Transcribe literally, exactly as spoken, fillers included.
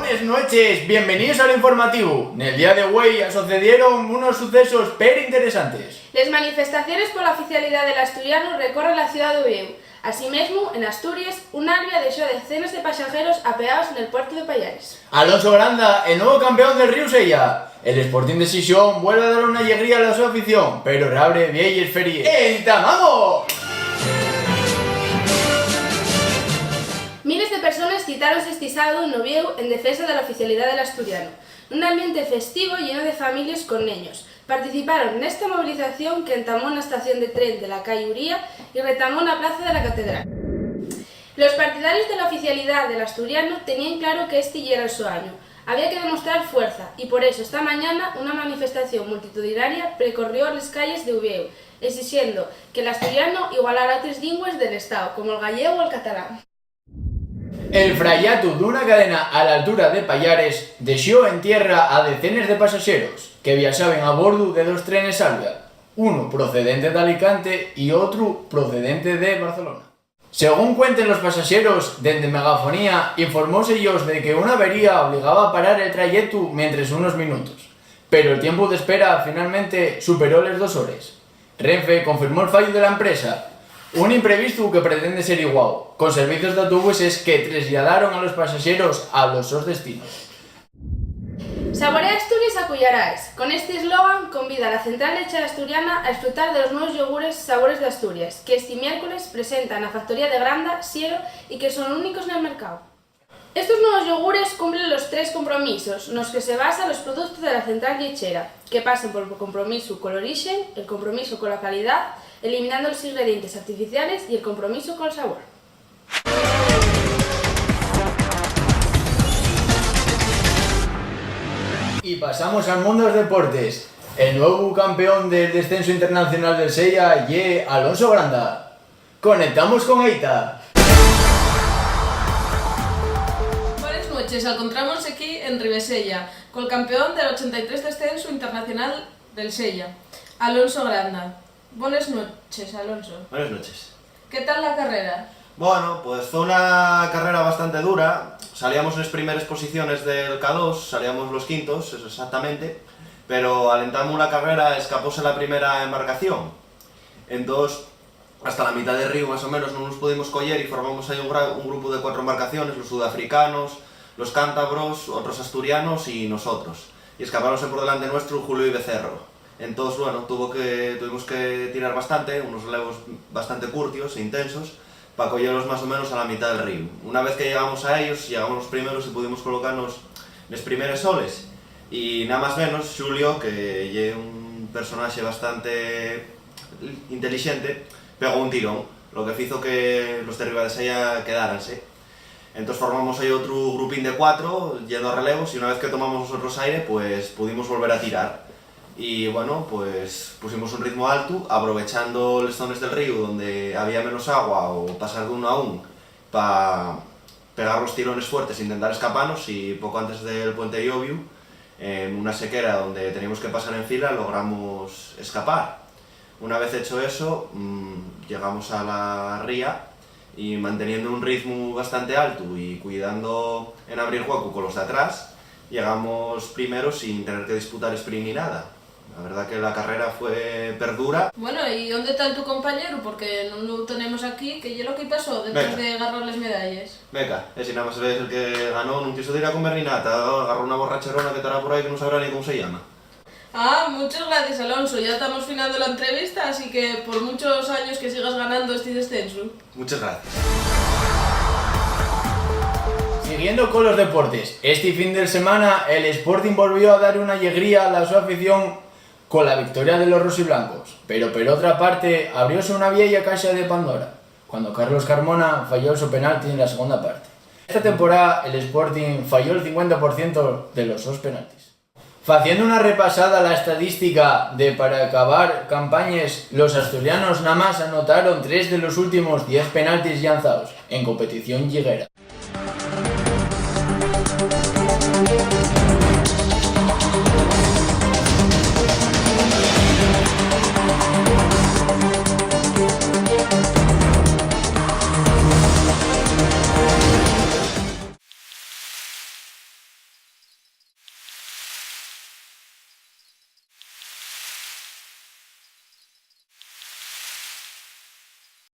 Buenes nueches, bienveníos al informativo. Nel día de güei asocedieron unos sucesos perinteresantes. Les manifestaciones pola oficialidá del asturianu recorren la ciudá d'Uviéu. Asimesmu, en Asturies, una albia dexó decenes de pasaxeros apeaos nel puertu de Payares. Alonso Granda, el nuevo campeón del Ríu Seya. El Sporting de Xixón vuelve a dar una llegría a la so afición, pero reabre vielles feries. ¡Entamamos! Miles de persones citáronse esti sábadu n'Uviéu en defensa de la oficialidá del asturianu, nun ambiente festivo lleno de families con neños. Participaron nesta movilización qu'entamó na estación de tren de la cai Uría y retamó na plaza de la Catedral. Los partidarios de la oficialidá del asturianu teníen claro que esti yera'l so añu. Había que demostrar fuerza y por eso esta mañana una manifestación multitudinaria percorrió les calles d'Uviéu, esixendo que l'asturianu igualara a otres llingües del Estáu, como'l gallegu o'l catalán. El frayatu d'una cadena a l'altura de Payares dexó en tierra a decenes de pasaxeros que viaxaben a bordu de dos trenes Albia, unu procedente d'Alicante y otru procedente de Barcelona. Según cuenten los pasaxeros, dende Megafonía informóse-yos de que una avería obligaba a parar el trayetu mentres unos minutos, pero el tiempu d'espera finalmente superó les dos hores. Renfe confirmó'l fallu de la empresa, un imprevistu que pretende ser iguao, con servicios d'autobuses que tresladaron a los pasaxeros a los sos destinos. Saborea Asturias a cullaraes. Con esti eslogan convida a la Central Lechera Asturiana a esfrutar de los nuevos yogures Sabores de Asturias, que esti miércoles presenta na factoría de Granda, Siero, y que son únicos nel mercáu. Estos nuevos yogures cumplen los tres compromisos nos que se basan los productos de la Central Lechera, que pasen pol compromisu col orixen, el compromisu cola calidá, eliminando los ingredientes artificiales y el compromisu col sabor. Y pasamos al mundo de los deportes. El nuevu campeón del descensu internacional del Seya ye Alonso Granda. Conectamos con Eita. Bones nueches, alcontrámonos equí en Ribeseya, col campeón del ochenta y tres descensu internacional del Seya, Alonso Granda. Bones nueches, Alonso. Bones nueches. ¿Qué tal la carrera? Bueno, pues fue una carrera bastante dura. Salíamos en las primeras posiciones del K dos, salíamos los quintos, eso exactamente, pero al entamo la carrera escapóse la primera embarcación. Entós, hasta la mitad del río, más o menos, no nos pudimos coyer y formamos ahí un, gra- un grupo de cuatro embarcaciones, los sudafricanos, los cántabros, otros asturianos y nosotros. Y escapáronse por delante nuestro Julio y Becerro. Entós, bueno, tuvo que, tuvimos que tirar bastante, unos relevos bastante curtios e intensos, pa coyelos más o menos a la mitad del río. Una vez que llegamos a ellos, llegamos los primeros y pudimos colocarnos les primeres oles. Y nada más menos, Julio, que ye un personaje bastante intelixente, pegó un tirón, lo que fizo que los de Ribeseya quedáranse. Entós formamos ahí otru grupín de cuatro, yendo a relevos, y una vez que tomamos nosotros aire, pues pudimos volver a tirar. Y bueno, pues pusimos un ritmo altu, aprovechando les zones del ríu donde había menos agua o pasar d'uno a un pa pegar los tirones fuertes e intentar escapanos, y poco antes del puente Llobiu, en una sequera donde teníamos que pasar en fila, logramos escapar. Una vez hecho eso, mm, llegamos a la ría y, manteniendo un ritmo bastante alto y cuidando en abrir hueco con los de atrás, llegamos primero sin tener que disputar sprint ni nada. La verdad que la carrera fue perdura. Bueno, ¿y dónde está tu compañero? Porque no lo tenemos aquí. ¿Qué es lo que pasó después Venga. de agarrar las medallas? Venga, ese nada más es el que ganó, no quiso ir a comer ni nada, agarró una borracherona que estará por ahí que no sabrá ni cómo se llama. Ah, muchas gracias, Alonso. Ya estamos finando la entrevista, así que por muchos años que sigas ganando este descenso. Muchas gracias. Siguiendo con los deportes, este fin de semana el Sporting volvió a dar una alegría a la su afición con la victoria de los rosiblancos, pero por otra parte abrióse una vieja caja de Pandora cuando Carlos Carmona falló su penalti en la segunda parte. Esta temporada el Sporting falló el cincuenta por ciento de los sus penaltis. Faciendo una repasada a la estadística de para acabar campañes, los asturianos nada más anotaron tres de los últimos diez penaltis llanzados en competición lliguera.